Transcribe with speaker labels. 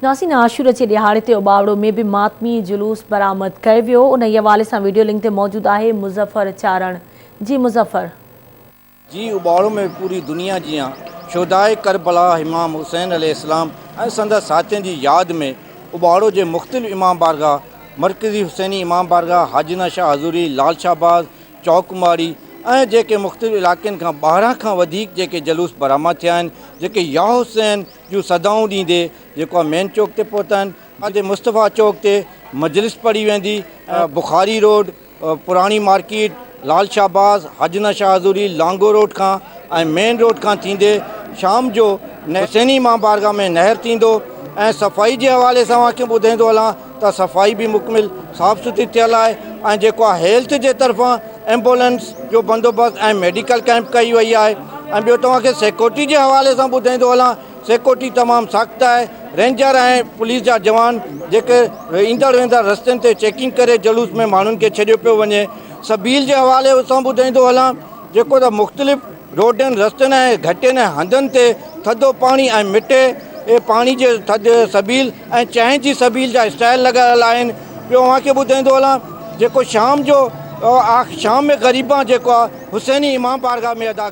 Speaker 1: ناظرين عاشور جي ڏهاڙي تي اوٻاوڙو ۾ به ماتمي جلوس برآمد ڪيو ويو انهي حوالي سان ويڊيو لنڪ تي موجود آهي مظفر چارڻ جي مظفر.
Speaker 2: جي اوٻاوڙو ۾ به پوري دنيا جيان شهداء ڪربلا امام حسين عليه السلام ۽ سندس ساٿين جي ياد ۾ اوٻاوڙو جي مختلف امام بارگاهه مرڪزي حسيني امام بارگاهه حاجنا شاهه حضوري لال شهباز چوڪ ماڙي ۽ جيڪي مختلف علائقن کان 12 کان وڌيڪ جيڪي جلوس برآمد ٿيا آهن جيڪي يا حسين جون صدائون ڏيندي جيڪو آهي مين چوڪ تي پهتا آهن. اتي مصطفيٰ چوڪ تي مجلس پڙهي ويندي ۽ بخاري روڊ، پراڻي مارڪيٽ، لال شهباز، حجنا شاهه حضوري، لانگو روڊ کان ۽ مين روڊ کان ٿيندي شام جو حسيني امام بارگاهه ۾ نهر ٿيندو ۽ صفائي جي حوالي سان اوهان کي ٻڌائيندو هلان ته صفائي به مڪمل صاف سٿري ٿيل آهي ۽ جيڪو آهي هيلٿ جي طرفان ايمبولنس جو بندوبست ۽ ميڊيڪل ڪئمپ ڪئي وئي آهي ۽ ٻيو توهان کي سيڪورٽي جي حوالي سان ٻڌائيندو هلان سيڪورٽي تمام سخت آهي رينجر ۽ پوليس جا جوان جيڪي ايندڙ ويندڙ رستن تي چيڪنگ ڪري جلوس ۾ ماڻهن کي ڇڏيو پيو وڃي سبيل جي حوالي سان ٻڌائيندو هلان جيڪو ته مختلف روڊن رستن ۽ گهٽين ۽ هنڌن تي ٿڌو پاڻي ۽ مٽي پاڻي جي ٿڌ سبيل ۽ چانهه جي سبيل جا اسٽائل لڳايل آهن ٻيو اوهان کي ٻڌائيندو هلان جيڪو شام جو شام ۾ غريبان جيڪو آهي حسيني امام بارگاهه ۾ ادا.